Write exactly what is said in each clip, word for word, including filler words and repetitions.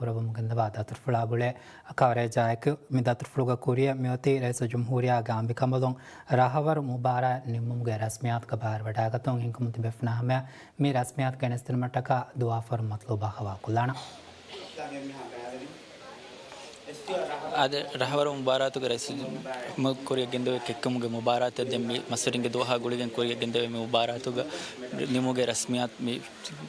ކުރައްވަމުން ގެންދަވާ ދަތުރުފުޅާ ގުޅޭ ކަވަރޭޖާއެކު، މި ދަތުރުފުޅުގެ ކުރިއަށް މިއޮތީ ރައީސުލްޖުމްހޫރިއްޔާގެ އަނބިކަނބަލުން ރަހަވަރު މުބާރާތް ނިންމުމުގެ ރަސްމިއްޔާތުގެ ބައިވެރިވަޑައިގަތުން ހިންގުމުން ތިބޭފުޅުންނާ ހަމަޔަށް މި ރަސްމިއްޔާތު ގެނެސްދިނުމަށްޓަކާ ދުވާފަރު މަތްލޫބާ ހަވާލުކޮށްލާނަން. އާދެ، ރަހަވަރު މުބާރާތުގެ ރައީސުލްޖުމްހޫރިއްޔާ ކުރިއަށް ގެންދެވޭ ކެއްކުމުގެ މުބާރާތެއް ދެން މި މަސްވެރިންގެ ދުވަހާ ގުޅިގެން ކުރިއަށް ގެންދެވޭ މި މުބާރާތުގަ ނިމުމުގެ ރަސްމިއްޔާތު މި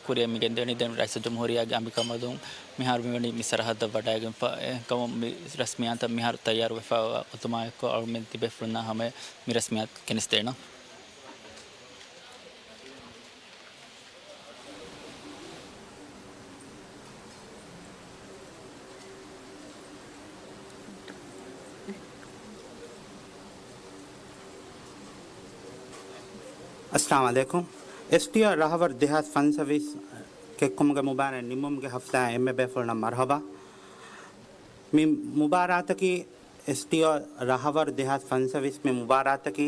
ކުރިއަށް މި ގެންދެވެނީ. ދެން ރައީސުލްޖުމްހޫރިއްޔާގެ އަނބިކަނބަލުން މިހާރު މިވަނީ މި ސަރަހައްދަށް ވަޑައިގެންފަ އެކަމުން މި ރަސްމިއްޔާތަށް މިހާރު ތައްޔާރުވެފައިވާ އޮތުމާއެކު އަޅުމެން ތިބޭފުޅުންނާ ހަމަޔަށް މި ރަސްމިއްޔާތު ގެނެސްދޭނަން. އައްސަލާމު ޢަލައިކުމް. އެސްޓީއޯ ރަހަވަރު ދެހާސް ފަންސަވީސް ކެއްކުމުގެ މުބާރާތް ނިންމުމުގެ ހަފްލާއަށް އެންމެ ބޭފުޅުންނަށް މަރުޙަބާ. މި މުބާރާތަކީ އެސްޓީއޯ ރަހަވަރު ދެހާސް ފަންސަވީސް މި މުބާރާތަކީ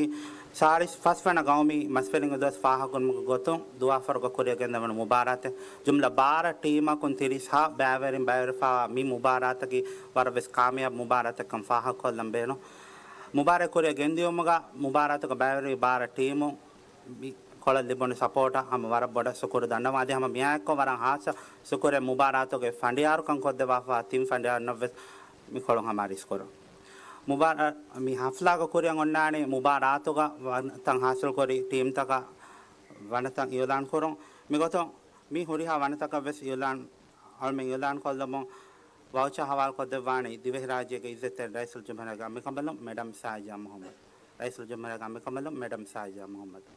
ސާޅީސް ފަސް ވަނަ ގައުމީ މަސްވެރިންގެ ދުވަސް ފާހަގަކުރުމުގެ ގޮތުން ދުވާފަރުގަ ކުރިއަށް ގެންދަވަން މުބާރާތެއް. ޖުމްލަ ބާރަ ޓީމަކުން ތިރީސް ހަ ބައިވެރިން ބައިވެރިވެފައިވާ މި މުބާރާތަކީ ވަރަށް ވެސް ކާމިޔާބު މުބާރާތެއްކަން ފާހަގަކޮށްލަން ބޭނުން. މުބާރާތް ކުރިއަށް ގެންދިޔުމުގަ މުބާރާތުގަ ބައިވެރި ބާރަ ޓީމު މި ކޮޅަށް ލިބުނު ސަޕޯޓަށް ހަމަ ވަރަށް ބޮޑަށް ޝުކުރު ދަންނަވަން. އަދި ހަމަ މިއާއެއްކޮށް ވަރަށް ހާއްސަ ޝުކުރެއް މުބާރާތުގެ ފަނޑިޔާރުކަން ކޮށްދެއްވާފައިވާ ތިން ފަނޑިޔާރުންނަށް ވެސް މިކޮޅުން ހަމަ އަރިސްކުރަން. މުބާރާ-، މި ހަފްލާގަ ކުރިއަށް އޮންނާނީ މުބާރާތުގަ ވަނަތައް ހާސިލްކުރި ޓީމްތަކަށް ވަނަތައް އިއުލާން ކުރުން. މިގޮތުން މި ހުރިހާ ވަނަތަކަށް ވެސް އިއުލާން، އަޅުމެން އިއުލާން ކޮށްލަމުން ވައުޗާ ހަވާލުކޮށްދެއްވާނީ ދިވެހިރާއްޖޭގެ އިއްޒަތްތެރި ރައީސުލްޖުމްހޫރިއްޔާގެ އަނބިކަނބަލުން މެޑަމް ސާޖިޔާ މުޙައްމަދު. ރައީސުލްޖުމްހޫރިއްޔާގެ އަނބިކަނބަލުން މެޑަމް ސާޖިޔާ މުޙައްމަދު.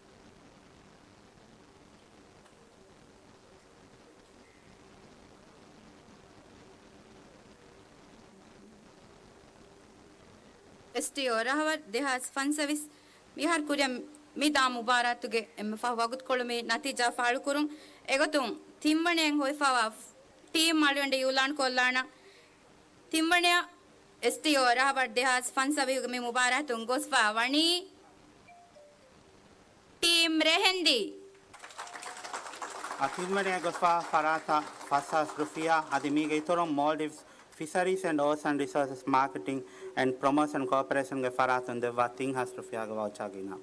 އެސްޓީއޯ ރަހަވަރު ދެހާސް ފަންސަވީސް މިހާރު ކުރިއަށް މި ދާ މުބާރާތުގެ އެންމެ ފަހު ވަގުތުކޮޅު މި ނަތީޖާ ފާޅުކުރުން. އެގޮތުން ތިންވަނަޔަށް ހޮވިފައިވާ ޓީމް އަޅުގަނޑު އިއުލާން ކޮށްލާނަން. ތިންވަނަޔަށް އެސްޓީއޯ ރަހަވަރު ދެހާސް ފަންސަވީހުގެ މި މުބާރާތުން ގޮސްފަ ވަނީ ޓީމް ރެހެންދީ. އަ، ތިންވަނަޔަށް ގޮސްފަ ފަރާތަށް ފަސް ހާސް ރުފިޔާ، އަދި މީގެ އިތުރުން މޯލްޑިވްސް ފިޝަރީސް އެންޑް އޯޝަން ރިސޯސަސް މާކެޓިން އެންޑް ޕްރޮމޯޝަން ކޯޕަރޭޝަންގެ ފަރާތުން ދެއްވާ ތިން ހާސް ރުފިޔާގެ ވައުޗާ ގިނަ.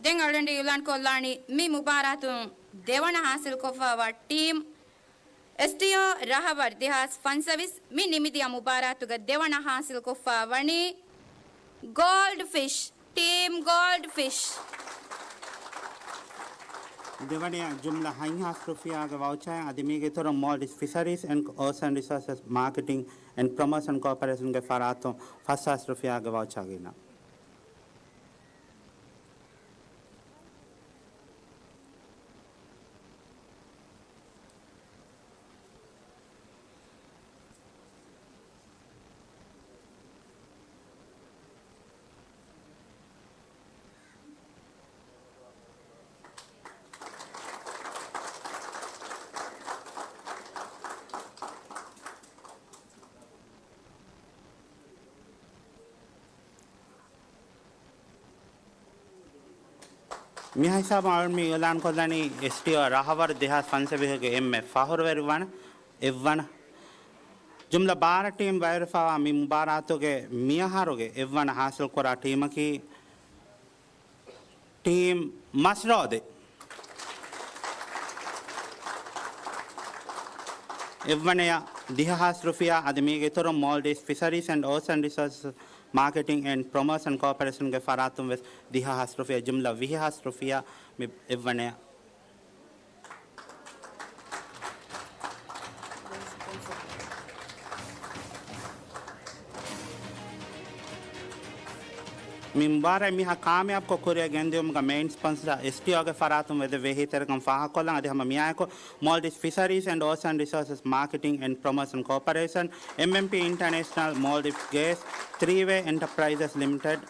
ދެން އަޅުގަނޑު އިއުލާން ކޮށްލާނީ މި މުބާރާތުން ދެވަނަ ހާސިލްކޮށްފައިވާ ޓީމް އެސްޓީއޯ ރަހަވަރު ދެހާސް ފަންސަވީސް މި ނިމިދިޔަ މުބާރާތުގަ ދެވަނަ ހާސިލްކޮށްފަ ވަނީ ގޯލްޑް ފިޝް، ޓީމް ގޯލްޑް ފިޝް. ދެވަނަޔަށް ޖުމްލަ ހަތް ހާސް ރުފިޔާގެ ވައުޗާއެއް އަދި މީގެ އިތުރުން މޯލްޑިވްސް ފިޝަރީސް އެންޑް އޯޝަން ރިސޯސަސް މާކެޓިން އެންޑް ޕްރޮމޯޝަން ކޯޕަރޭޝަންގެ ފަރާތުން ފަސް ހާސް ރުފިޔާގެ ވައުޗާ ގިނަ. މިހިސާބުން އަޅުން މި އިއުލާން ކޮށްލަނީ އެސްޓީއޯ ރަހަވަރު ދެހާސް ފަންސަވީހުގެ އެންމެ ފަހުރުވެރި ވަނަ، އެއްވަނަ. ޖުމްލަ ބާރަ ޓީމް ބައިވެރިވެފައިވާ މި މުބާރާތުގެ މިއަހަރުގެ އެއްވަނަ ހާސިލްކުރާ ޓީމަކީ ޓީމް މަސްރޯދެ. އެއްވަނަޔަށް ދިހަ ހާސް ރުފިޔާ އަދި މީގެ އިތުރުން މޯލްޑިވްސް ފިޝަރީސް އެންޑް އޯޝަން ރިސޯސަސް މާކެޓިން އެންޑް ޕްރޮމޯޝަން ކޯޕަރޭޝަންގެ ފަރާތުން ވެސް ދިހަ ހާސް ރުފިޔާ، ޖުމްލަ ވިހި ހާސް ރުފިޔާ މި އެއްވަނަޔަށް. މި މުބާރާތް މިހާ ކާމިޔާބުކޮށް ކުރިއަށް ގެންދިއުމުގަ މެއިން ސްޕޮންސަރ އެސްޓީއޯގެ ފަރާތުން ވެދެވޭ އެހީތެރިކަން ފާހަގަކޮށްލަން. އަދި ހަމަ މިއާއެކު މޯލްޑިވްސް ފިޝަރީސް އެންޑް އޯޝަން ރިސޯސަސް މާކެޓިން އެންޑް ޕްރޮމޯޝަން ކޯޕަރޭޝަން، އެމްއެމްޕީ އިންޓަރނޭޝަނަލް، މޯލްޑިވްސް ގޭސް، ތްރީ ވޭ އެންޓަޕްރައިޒަސް ލިމިޓެޑް،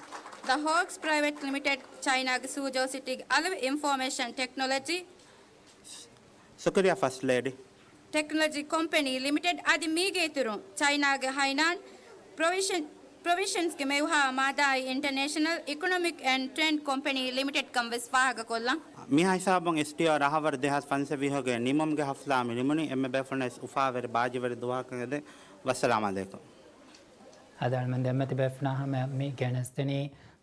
ދަ ހޯކްސް ޕްރައިވެޓް ލިމިޓެޑް، ޗައިނާގެ ސޫޒޯ ސިޓީގެ އަލިވް އިންފޯމޭޝަން ޓެކްނޮލޮޖީ، ޝުކުރިއްޔާ ފަސްޓް ލޭޑީ. ޓެކްނޮލޮޖީ ކޮމްޕެނީ ލިމިޓެޑް އަދި މީގެ އިތުރުން ޗައިނާގެ ހައިނާން ޕްރޮވިޝަން، ޕްރޮވިޝަންސްގެ މެވުހާ މާދާއި އިންޓަރނޭޝަނަލް އިކޮނޮމިކް އެންޑް ޓްރޭޑް ކޮމްޕެނީ ލިމިޓެޑް ކަން ވެސް ފާހަގަކޮށްލަން. މިހާ ހިސާބުން އެސްޓީއޯ ރަހަވަރު ދެހާސް ފަންސަވީހުގެ ނިމުމުގެ ހަފްލާ މި ނިމުނީ. އެންމެ ބޭފުޅުން ވެސް އުފާވެރި ބާއްޖަވެރި ދުވަހަކަށް ހެދެން. ވައްސަލާމް އަލައިކުމް. އަދި އަޅުމެން ދެންމެ ތިބޭފުޅުންނާ ހަމަ މި ގެނެސްދިނީ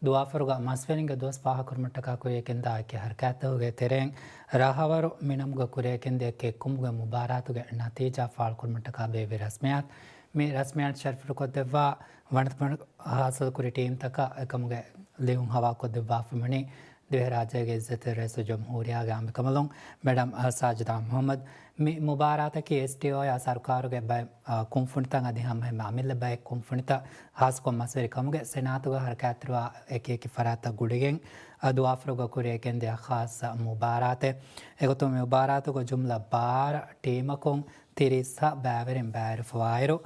ދުވާފަރުގަ މަސްވެރިންގެ ދުވަސް ފާހަގަކުރުމަށްޓަކާ ކުރިޔަށްގެންދާ އެކި ހަރަކާތްތަކުގެ ތެރެއިން ރަހަވަރު މިނަމުގަ ކުރިޔަށްގެންދިޔަ ކެއްކުމުގެ މުބާރާތުގެ ނަތީޖާ ފާޅުކުރުމަށްޓަކާ ބޭއްވި ރަސްމިއްޔާތު. މި ރަސްމިއްޔާތު ޝަރަފުވެރިކޮށްދެއްވާ ވަނަތަކުން ހާސިލްކުރި ޓީމްތަކަށް އެކަމުގެ ލިޔުން ހަވާލުކޮށްދެއްވާފަ މިވަނީ ދިވެހިރާއްޖޭގެ އިއްޒަތްތެރި ރައީސުލްޖުމްހޫރިއްޔާގެ އަނބިކަނބަލުން މެޑަމް ސާޖިދާ މުހައްމަދު. މި މުބާރާތަކީ އެސްޓީއޯއާ ސަރުކާރުގެ ބައެއް ކުންފުނިތައް އަދި ހަމައެހެންމެ އަމިއްލަ ބައެއް ކުންފުނިތައް ހާއްސަކޮށް މަސްވެރިކަމުގެ ސެނާތުގަ ހަރަކާތްތެރިވާ އެކިއެކި ފަރާތްތައް ގުޅިގެން ދުވާފަރުގަ ކުރިޔަށްގެންދިޔަ ޚާއްސަ މުބާރާތެއް. އެގޮތުން މި މުބާރާތުގަ ޖުމްލަ ބާރަ ޓީމަކުން ތިރީސް ބައިވެރިން ބައިވެރިވެފަވާއިރު،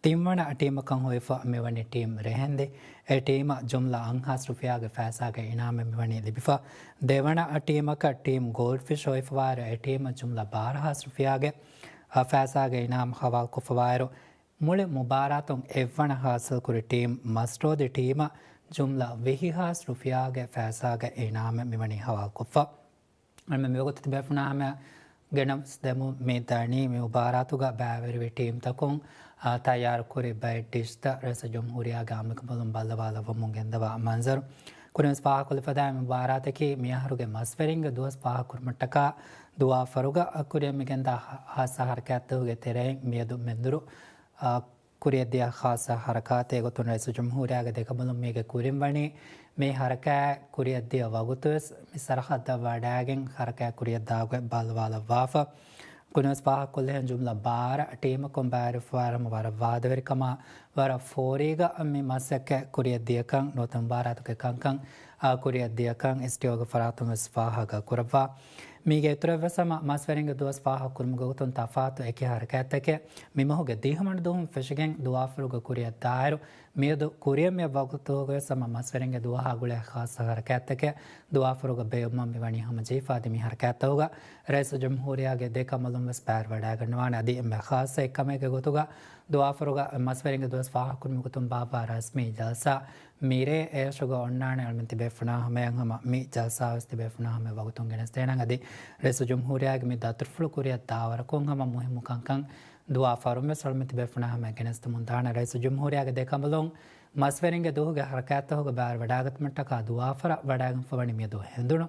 ތިންވަނަ ޓީމަކަށް ހޮވިފަ މިވަނީ ޓީމް ރެހެންދި. އެ ޓީމަށް ޖުމްލަ އަށްހާސް ރުފިޔާގެ ފައިސާގެ އިނާމެއް މިވަނީ ލިބިފަ. ދެވަނަ ޓީމަކަށް ޓީމް ގޯލްޑްފިޝް ހޮވިފަވާއިރު، އެ ޓީމަށް ޖުމްލަ ބާރަހާސް ރުފިޔާގެ ފައިސާގެ އިނާމް ހަވާލުކޮށްފަވާއިރު، މުޅި މުބާރާތުން އެއްވަނަ ހާސިލްކުރި ޓީމް މަސްރޯދި ޓީމަށް ޖުމްލަ ވިހި ހާސް ރުފިޔާގެ ފައިސާގެ އިނާމެއް މިވަނީ ހަވާލުކޮށްފަ. އަޅުމެން މިވަގުތު ތިބޭފުޅުންނާ ހަމަ ގެނަސްދެމުން މި ދަނީ މި މުބާރާތުގަ ބައިވެރިވި ޓީމްތަކުން، އާ، ތައްޔާރުކުރި ބައެއް ޑިޝްތައް ރައީސުލްޖުމްހޫރިއްޔާގެ އަނބިކަނބަލުން ބައްލަވާލައްވަމުން ގެންދަވާ މަންޒަރު. ކުރިންވެސް ފާހަގަކޮށްލަފަދައި މި މުބާރާތަކީ މިއަހަރުގެ މަސްވެރިންގެ ދުވަސް ފާހަގަކުރުމަށްޓަކާ ދުވާފަރުގަ ކުރިއަށް މިގެންދާ ހާއްސަ ހަރަކާތްތަކުގެ ތެރެއިން މިއަދު މެންދުރު ކުރިއަށްދިޔަ ޚާއްސަ ހަރަކާތެއް. އެގޮތުން ރައީސުލްޖުމްހޫރިއްޔާގެ ދެކަނބަލުން މީގެ ކުރިން ވަނީ މި ހަރަކާތް ކުރިއަށްދިޔަ ވަގުތުވެސް މި ސަރަހައްދަށް ވަޑައިގެން ހަރަކާތް ކުރިއަށްދާގޮތް ބައްލަވާލައްވާފަ. ކުރިންވެސް ފާހަގަކޮށްލިހެން ޖުމްލަ ބާރަ ޓީމަކުން ބައިވެރިވެފަވާއިރު ވަރަށް ވާދަވެރިކަމާ ވަރަށް ފޯރީގަ މި މަސައްކަތް ކުރިއަށްދިޔަކަން ނުވަތަ މުބާރާތުގެ ކަންކަން އާ ކުރިއަށްދިޔަކަން އެސްޓީއޯގެ ފަރާތުން ވެސް ފާހަގަ ކުރައްވާ. މީގެ އިތުރަށްވެސް ހަމަ މަސްވެރިންގެ ދުވަސް ފާހަގަކުރުމުގެ ގޮތުން ތަފާތު އެކި ހަރަކާތްތަކެއް މިމަހުގެ ދިހަވަނަ ދުވަހުން ފެށިގެން ދުވާފަރުގަ ކުރިއަށްދާއިރު، މިއަދު ކުރިއަށް މިއަށް ވަގުތުގަވެސް ހަމަ މަސްވެރިންގެ ދުވަހާ ގުޅޭ ޚާއްސަ ހަރަކާތްތަކެއް ދުވާފަރުގަ ބޭއްވުމަށް މިވަނީ ހަމަޖެހިފަ. އަދި މި ހަރަކާތްތަކުގަ ރައީސުލްޖުމްހޫރިއްޔާގެ ދެ ކަނބަލުން ވެސް ބައިވެރިވަޑައިގަންނަވާނެ. އަދި އެންމެ ޚާއްސަ އެއްކަމެއްގެ ގޮތުގަ ދުވާފަރުގަ މަސްވެރިންގެ ދުވަސް ފާހަގަކުރުމުގެ ގޮތުން ބާއްވާ ރަސްމީ ޖަލްސާ މިރޭ އެއަށުގަ އޮންނާނެ. އަޅުމެން ތިބޭފުޅުންނާ ހަމަޔަށް ހަމަ މި ޖަލްސާވެސް ތިބޭފުޅުންނާ ހަމަޔަށް ވަގުތުން ގެނެސްދޭނަން. އަދި ރައީސުލްޖުމްހޫރިއްޔާގެ މި ދަތުރުފުޅު ކުރިއަށް ދާވަރަކުން ހަމަ މުހިއްމު ކަންކަން ދުވާފަރުން ވެސް އަޅުމެން ތިބޭފުޅުންނާ ހަމަޔަށް ގެނެސްދެމުން ދާނެ. ރައީސުލްޖުމްހޫރިއްޔާގެ ދެ ކަނބަލުން މަސްވެރިންގެ ދުވަހުގެ ހަރަކާތްތަކުގަ ބައިވެރިވަޑައިގަތުމަށްޓަކާ ދުވާފަރަށް ވަޑައިގެންފަވަނީ މިއަދު ހެނދުނު.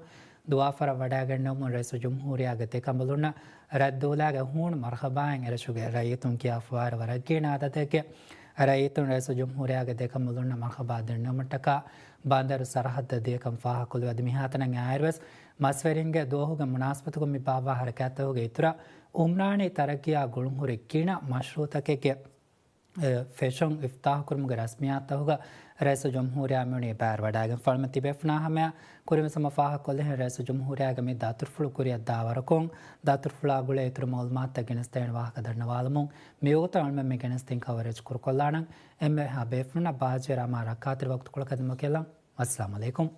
ދުވާފަރަށް ވަޑައިގެންނެވުމުން ރައީސުލްޖުމްހޫރިއްޔާގެ ދެ ކަނބަލުންނަށް ރައްދުލާގެ ހޫނު މަރުޙަބާއިން އެރަށުގެ ރައްޔިތުން ކިޔާފަވާއިރު ވަރަށް ގިނަ އަދަދެއްގެ ރައްޔިތުން ރައީސުލްޖުމްހޫރިއްޔާގެ ދެ ކަނބަލުންނަށް މަރުޙަބާ ދެންނެވުމަށްޓަކާ ބަނދަރު ސަރަހައްދަށް ދިޔަކަން ފާހަގަކޮށްލި. އަދި މިހާތަނަށް އައިއިރުވެސް މަސްވެރިންގެ ދުވަހުގެ މުނާސަބަތުގަ މި ބާއްވާ ހަރަކާތްތަކުގެ އިތުރަށް އުމްރާނީ ތަރައްގީއާ ގުޅުންހުރި ގިނަ މަޝްރޫޢުތަކެއްގެ އެ، ފެށުން އިފްތާޙުކުރުމުގެ ރަސްމިއްޔާތުތަކުގަ ރައީސުލްޖުމްހޫރިއްޔާ މިވަނީ ބައިވެރިވަޑައިގެން. އަޅުމެން ތިބޭފުޅުންނާ ހަމަޔަށް ކުރިންވެސް ހަމަ ފާހަގަކޮށްލިހެން ރައީސުލްޖުމްހޫރިއްޔާގެ މި ދަތުރުފުޅު ކުރިއަށް ދާވަރަކުން ދަތުރުފުޅާ ގުޅޭ އިތުރު މަޢުލޫމާތުތައް ގެނެސްދޭނެ ވާހަކަ ދަންނަވާލަމުން މިވަގުތަށް އަޅުމެން މި ގެނެސްދިން ކަވަރޭޖް ކުރުކޮށްލާނަން. އެންމެހާ ބޭފުޅުންނަށް ބާއްޖަވެރި އަމާ ރައްކާތެރި ވަގުތުކޮޅަކަށް ދިމަކިޔަލަން. އައްސަލާމު ޢަލައިކުމް.